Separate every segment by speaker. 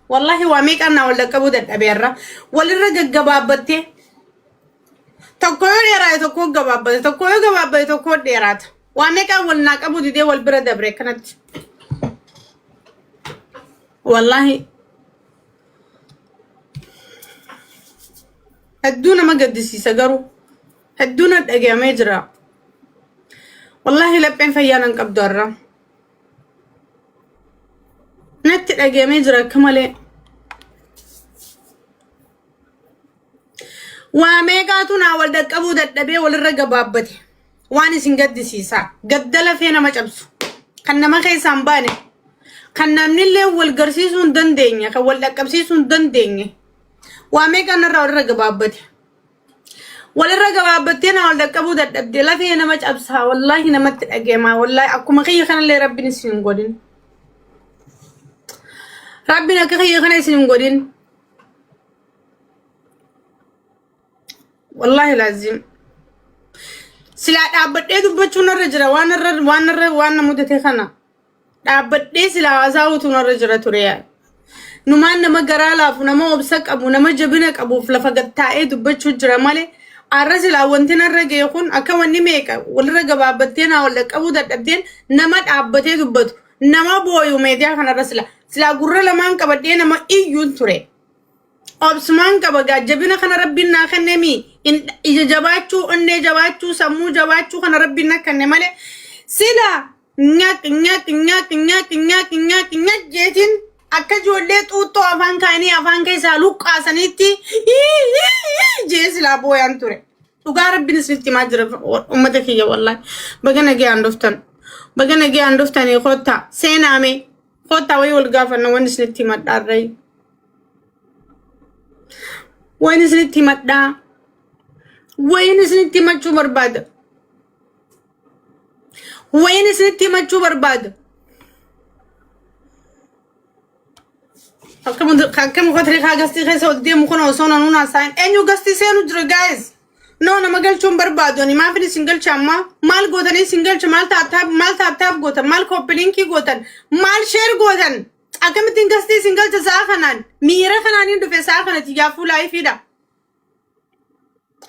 Speaker 1: Wallaahi waa meeqaan naa wal dhaqqabuu dadhabeerra. Walirra gaggabaabbattee tokko yoo dheeraate tokko gabaabbate tokko yoo gabaabbate tokko dheeraata. Waa meeqaan wal naa qabuu didee wal bira dabre akkanatti. Wallaahi hedduu nama gaddisiisa garuu hedduu na dhaga'amee jira. Wallaahi lapheen fayyaa nan qabdu har'a. Natti dhaga'amee jira akka malee. Waa meeqaatu naa wal dhaqqabuu dadhabee walirra gabaabbate. Waan isin gaddisiisaa. Gadda lafee nama cabsu. Kan nama keessaa hin baane. Kan namnillee wal garsiisuu hin dandeenye. Kan wal dhaqqabsiisuu hin dandeenye. Waa meeqaan narraa walirra gabaabbate. Walirra gabaabbattee naa wal dhaqqabuu dadhabde. Lafee nama cabsaa. Wallaahi namatti dhaga'ama. Wallaahi akkuma kiyya kanallee rabbiin isin hin godhin. Rabbiin akka kiyya kana isin hin godhin. Wallaahi laazim. Silaa dhaabbadhee dubbachuun narra jira waan narra waan narra waan na mudate kana. Dhaabbadhee silaa haasa'uutu narra jira ture yaa. Numaan nama garaa laafu, nama obsa qabu, nama jabina qabuuf lafa gad taa'ee dubbachuu jira malee har'a silaa wanti narra ga'e kun akka wanni meeqa walirra gabaabbattee naa wal dhaqqabuu dadhabdeen nama dhaabbatee dubbatu nama booyu meediyaa kanarra sila silaa gurra lamaan qabadhee nama iyyuun ture. Obsumaan qaba gaa jabina kana rabbiin naa kenne mi ija jabaachuu onnee jabaachuu sammuu jabaachuu kana rabbiin na kenne malee sila nyaq nyaq nyaq nyaq nyaq nyaq nyaq jeetiin akka ijoollee xuuxxoo afaan kaanii afaan keessaa luqqaasanitti jee silaa booyaan ture. Dhugaa rabbiin isinitti himaa jira uummata kiyya wallaahi. Baga nagayaan dhuftan. Baga nagayaan dhuftanii kottaa seenaame kottaa wayii wal gaafanna wanni isinitti himadhaarrayi. Wayin isinitti himadhaa. Wayin isinitti himachuu barbaada. Wayin isinitti himachuu barbaada. Akkam kotirii kaa gastii keessa ol deemu kun osoo nanuun haasa'in eenyu gastii seenu jira guys. No nama galchuun barbaadu ani maafin isin galcha ammaa maal gootanii isin galcha maal taaptaap maal taaptaap gootan maal kooppiliinkii gootan maal sheer gootan. Akkamittiin gastii isin galcha sa'a kanaan miira kanaan hin dhufe sa'a kanatti yaa fuula ifiidha.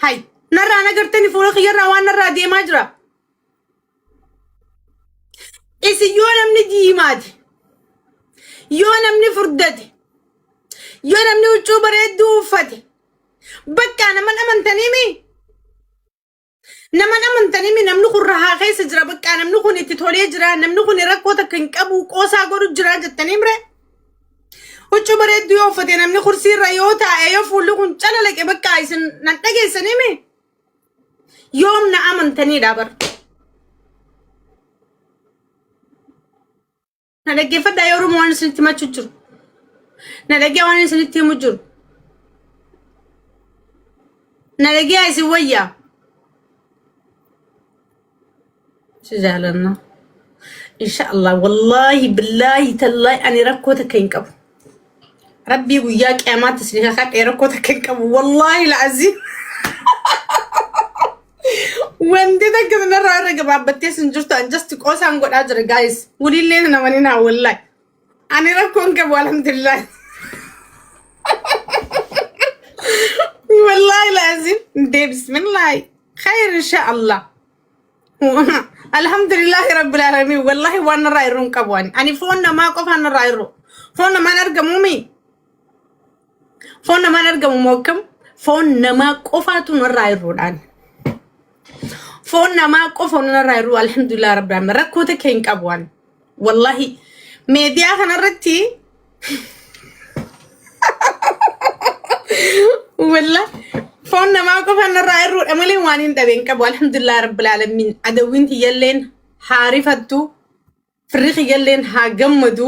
Speaker 1: Hay narraa nagartani fuula kiyyarraa waan narraa deemaa jira. Isin yoo namni diimaate yoo namni furdate yoo namni huccuu bareedduu uffate bakka nama amantanii mii Nama amantanii mi namni kun rahaa keessa jira bakka namni kun itti tolee jira namni kun rakkoo takka hin qabu qoosaa godhu jira jettanii mire. Huccuu bareedduu yoo uffate namni kursii irra yoo taa'e yoo fuulli kun calalaqe bakka isin nan dhageessanii mi yoom na amantaniidha bar. Na dhaggeeffadhaa yoo Oromoo waan isinitti himachuu jiru. Na dhaggeeffadhaa waan isinitti himu jiru. Na dhaggeeffadhaa isin wayyaa. Si jaalanna. Insha Allah wallaahi billaahi tallaahi ani rakkoo takka hin qabu. Rabbii guyyaa qiyaamaatti isin kakadhee rakkoo takka hin qabu. Wallaahi la'aziim. Wanti takka sinarraa irra gabaabbattee sin jirtu an just qoosaan godhaa jira guys. Waliillee na namani naa wallahi. Ani rakkoo hin qabu alhamdulillah. Wallahi la'aziim. Dee bismillah. Khayr insha Allah. Alhamdulillahi rabbil alamin. Wallahi waan narraa irru hin qabu ani. Ani foon namaa qofaan narraa irru. Foon namaan argamu mi? Foon namaan argamu moo akkam? Foon namaa qofaatu narraa irruudhaan. Foon namaa qofa narraa irru alhamdulillah rabbil alamin. Rakkoo takka hin qabu ani. Wallahi meediyaa kanarratti Wallah foon namaa qofa narraa irruudha malee waan hin dhabe hin qabu. Alhamdulillah rabbil alamin. Adawwiin tiyyalleen haa rifattu. Firri kiyyalleen haa gammadu.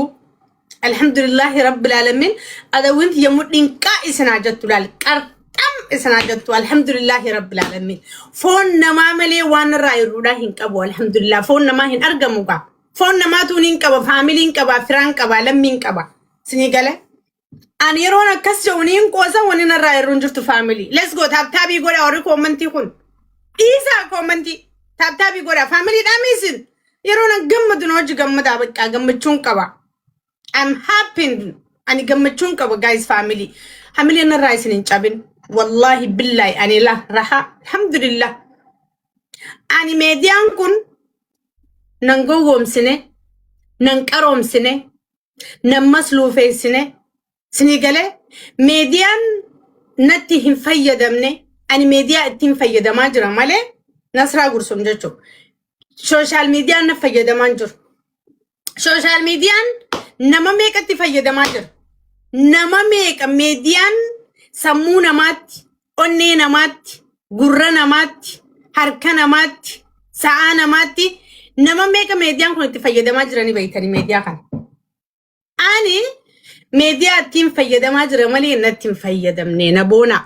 Speaker 1: Alhamdulillah rabbil alamin. Adawwiin tiyya mudhiin qaa isin haa jettu laal. Qarxam isin haa jettu. Alhamdulillah rabbil alamin. Foon namaa malee waan narraa irruudhaa hin qabu. Alhamdulillah foon namaa hin argamu gaa. Foon namaatu niin qaba, faamiliin qaba, firaan qaba, lammiin qaba. Sinii gale. Ani yeroon akkas jedhu niin qoosa wanni narraa irru hin jirtu faamilii. Let's go taaptaabii godha warri koommantii kun. Dhiisaa koommantii. Taaptaabii godha faamilii dhaamiisin. Yeroon an gammadu na hojii gammadaa baqqaa gammachuun qaba. I'm happy. Ani gammachuun qaba, guys, family. Hamileen irraa isin hin cabin. Wallaahi billaahi, ani la raha, alhamdulillah. Ani meediyaan kun nan gowwoomsine, nan qaroomsine, nan masluufeessine. Sinii galee, meediyaan natti hin fayyadamne, ani meediyaa ittiin fayyadamaa jira malee, Nasraa Gursum jechuudha. Social miidiyaan na fayyadamaa hin jiru. Social miidiyaan nama meeqatti fayyadamaa jira? Nama meeqa meediyaan sammuu namaatti, onnee namaatti, gurra namaatti, harka namaatti, sa'aa namaatti, nama meeqa meediyaan kun itti fayyadamaa jiranii beektanii meediyaa kana? Ani meediyaa ittiin fayyadamaa jira malee natti hin fayyadamne, na boona.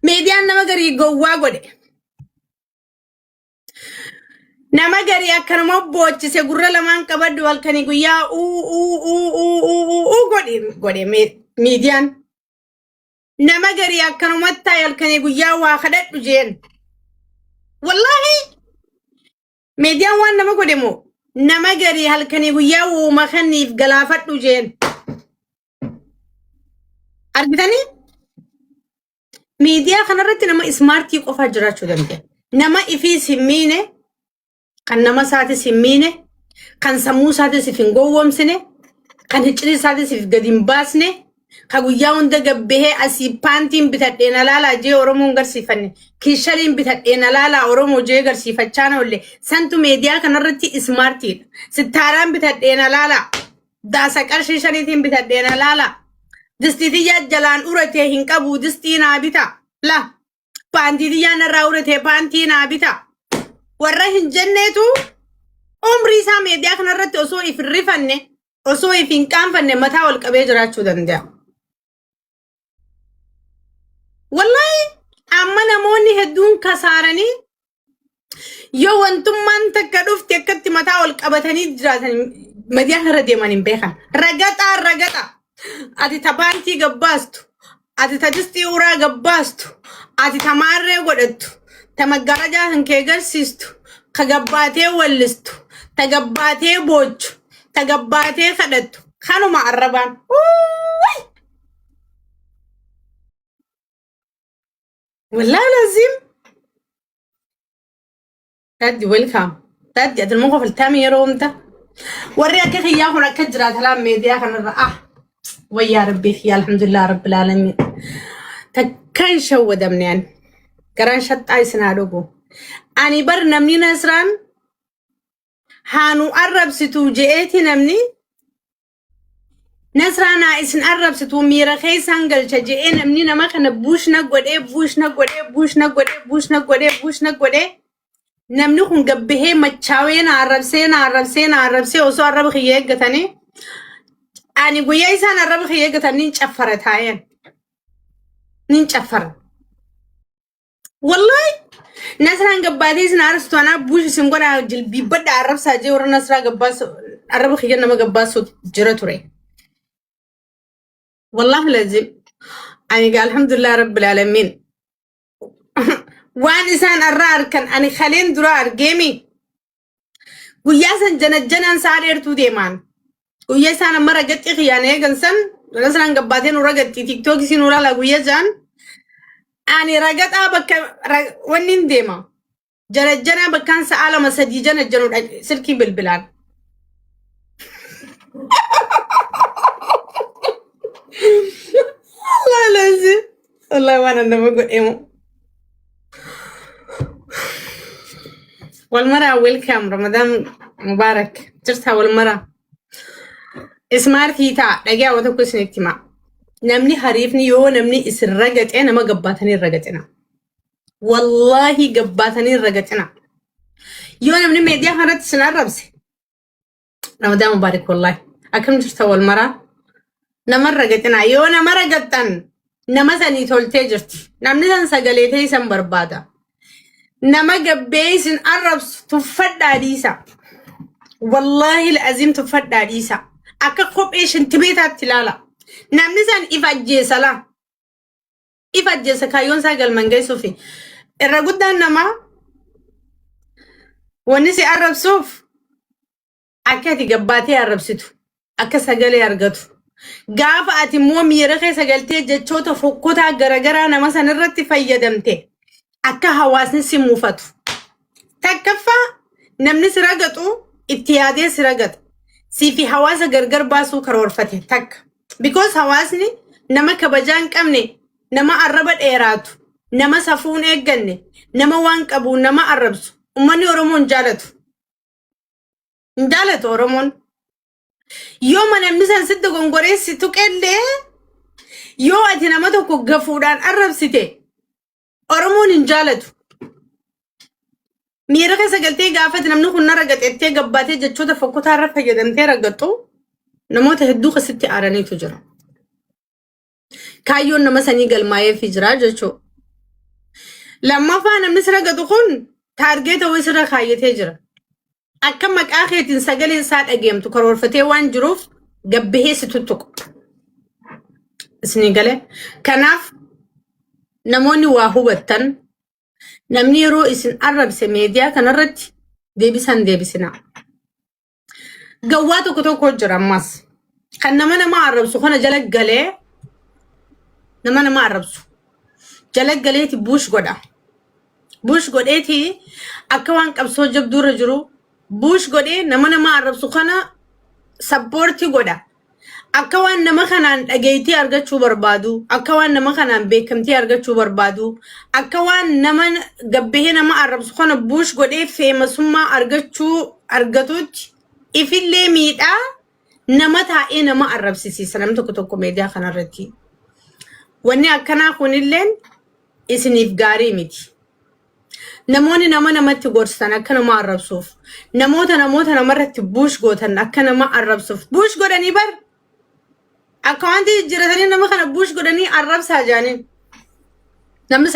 Speaker 1: Meediyaan nama garii gowwaa godhe. Nama garii akkanuma boochise, gurra lamaan qabadhu, halkanii guyyaa uu uu uu uu uu uu uu godhe godhe miidiyaan. Nama garii akkanumatti taa'e halkanii guyyaa waa kadhadhu jeen. Wallaahi, miidiyaan waan nama godhe moo, nama garii halkanii guyyaa uuma kaniif galaafadhu jeen. Argitanii? Miidiyaa kanarratti nama smartii qofaa jiraachuu danda'a. Nama ifiis hin miine, kan nama isaatis hin miine, kan sammuu isaatis if hin gowwoomsine, kan hiccirii isaatis if gadi hin baasne, kan guyyaa hunda gabbahee asii paantiin bitadhee na laalaa jee Oromoon garsiifanne, kiishaliin bitadhee na laalaa Oromoo jee garsiifachaa na oolle, santu miidiyaa kanarratti smartiidha. Sittaaraan bitadhee na laalaa. Daasa qarshii 5tiin bitadhee na laalaa. Distii tiyyaa jalaan uratee hin qabu, distii naa bita. La, paantii tiyyaa narraa uratee, paantii naa bita. Warra hin jenneetu umrii isaa miidiyaa kanarratti osoo if hin rifanne, osoo if hin qaanfanne mataa ol qabee jiraachuu danda'a. Wallaahi, amma namoonni hedduun kasaaranii yoo wantummaan takka dhufte akkatti mataa ol qabatanii jiraatan miidiyaa kanarra deeman hin beekan. Ragaxaa ragaxa. Ati ta paantii gabbaastu, ati ta distii uraa gabbaastu, ati ta maarree godhattu, ta maggaarajaa kan kee garsiistu, ka gabbaatee wallistu, ta gabbaatee boochu, ta gabbaatee kadhattu, kanuma arrabaan. Uuuy! Wallaahi laziim. Daddy, welcome. Daddy, ati ilmoo kofaltaami yeroo hunda. Warri akka kiyyaa kun akka jiraata laan miidiyaa kanarra, ah, wayyaa rabbii kiyya, alhamdulillah rabbil alamin. Takka hin shawwadamne ani. Garaan shaxxaa isin haa dhugu. Ani bar namni Nasraan haanu arrabsitu je'eeti, namni Nasraan haa isin arrabsitu miira keessaan galcha je'ee, namni nama kana buushna godhee, buushna godhee, buushna godhee, buushna godhee, buushna godhee, namni kun gabbahee machaawee na arrabsee, na arrabsee, na arrabsee, osoo arraba kiyya eeggatanii, ani guyyaa isaan arraba kiyya eeggatan nin caffara taa'een, nin caffara. Wallahi, Nasraan gabbaatee isin arrabsitu, anaa buush isin godhaa, jilbiibbadha, arrabsaa jee, warra Nasraa gabbaasu arraba kiyya nama gabbaasu jira ture. Wallahi lazim. Ani gaa alhamdulillah rabbil alamin. Waan isaan arraa arkan ani kaleen dura argeemi. Guyyaa san janajjanaan sa'a dheertuu deemaan. Guyyaa isaan amma ragaxxii kiyyaan eegan san, Nasraan gabbaatee nu ragaxxii TikTokii si nu lala guyyaa jaan. Ani ragaxaa bakka wanni hin deema. Janajjanaa bakkaan sa'a 2 3 janajjanudha silkii bilbilaan. Wallahi lazim. Wallahi, waan nama godheemu. Walmaraa, welcome. Ramadan Mubarak. Jirtaa walmaraa? Smartii ta'a, dhagaa waan tokko isinitti himaa. Namni hariifni yoo namni isin ragaxe, nama gabbaatanii hin ragaxina. Wallaahi, gabbaatanii hin ragaxina. Yoo namni miidiyaa kanarratti isin arrabse, Ramadan Mubarak wallaahi. Akkam jirta walmaraa? Nama hin ragaxina. Yoo nama ragaxxan, nama sanii toltee jirti. Namni san sagalee ta'e isan barbaada. Nama gabbee isin arrabsu tuffadhaa dhiisa. Wallaahi azim, tuffadhaa dhiisa. Akka kophee shintibeetaatti ilaala. Namni san if ajjeesa laa. If ajjeesa, kaayyoon isaa galman geessuufi. Irra guddaan namaa wanni si arrabsuuf akka ati gabbaatee arrabsitu, akka sagalee argatu, Gaafa ati immoo miira keessa galtee jechoota fokkotaa garagaraa nama sanarratti fayyadamte akka hawaasni si muufatu. Takkaffaa, namni si ragaxu itti yaadee si ragaxa. Sii fi hawaasa gargar baasuu karoorfate takka. Because hawaasni nama kabajaa hin qabne, nama arraba dheeraatu, nama safuu hin eegganne, nama waan qabu nama arrabsu. Uummanni Oromoo hin jaalatu. Hin jaalatu Oromoon. Yoo namni san sitti dogongoree si tuqellee, yoo ati nama tokko gafuudhaan arrabsite, Oromoon hin jaalatu. Miira keessa galtee gaafate namni kun na ragaxettee gabbaatee jechoota fokkotaa irra fayyadamtee ragaxxu, namoota hedduu keessatti aaraniitu jira. Kaayyoon nama sanii galmaa'eefii jira jechuudha. Lammaffaa, namni si ragaxu kun target wayii sirra kaayyatee jira. Akka maqaa keetiin sagaleen isaa dhageemtu karoorfatee waan jiruuf gabbahee si tuttuqu. Isinii galee. Kanaaf namoonni waa hubattan, namni yeroo isin arrabse meediyaa kanarratti deebisan deebisinaa. Gawwaa tokko tokko jira ammas. Kan nama nama arrabsu kana jala galee, nama nama arrabsu jala galeeti push godha. Push godheeti akka waan qabsoo jabduurra jiru push godhee nama nama arrabsu kana support godha. Akka waan nama kanaan dhageettii argachuu barbaadu, akka waan nama kanaan beekamtii argachuu barbaadu, akka waan nama gabbahee nama arrabsu kana push godhee famousummaa argachuu argatutti ifillee miidhaa nama taa'ee nama arrabsisiisa namni tokko tokko miidiyaa kanarratti. Wanni akkanaa kunilleen isiniif gaarii miti. Namoonni nama namatti gorsan akka nama arrabsuuf, namoota namoota namarratti push gootan akka nama arrabsuuf, push godhanii bar akka wanti jijjiiratanii nama kana push godhanii arrabsaa jaaniin. Namni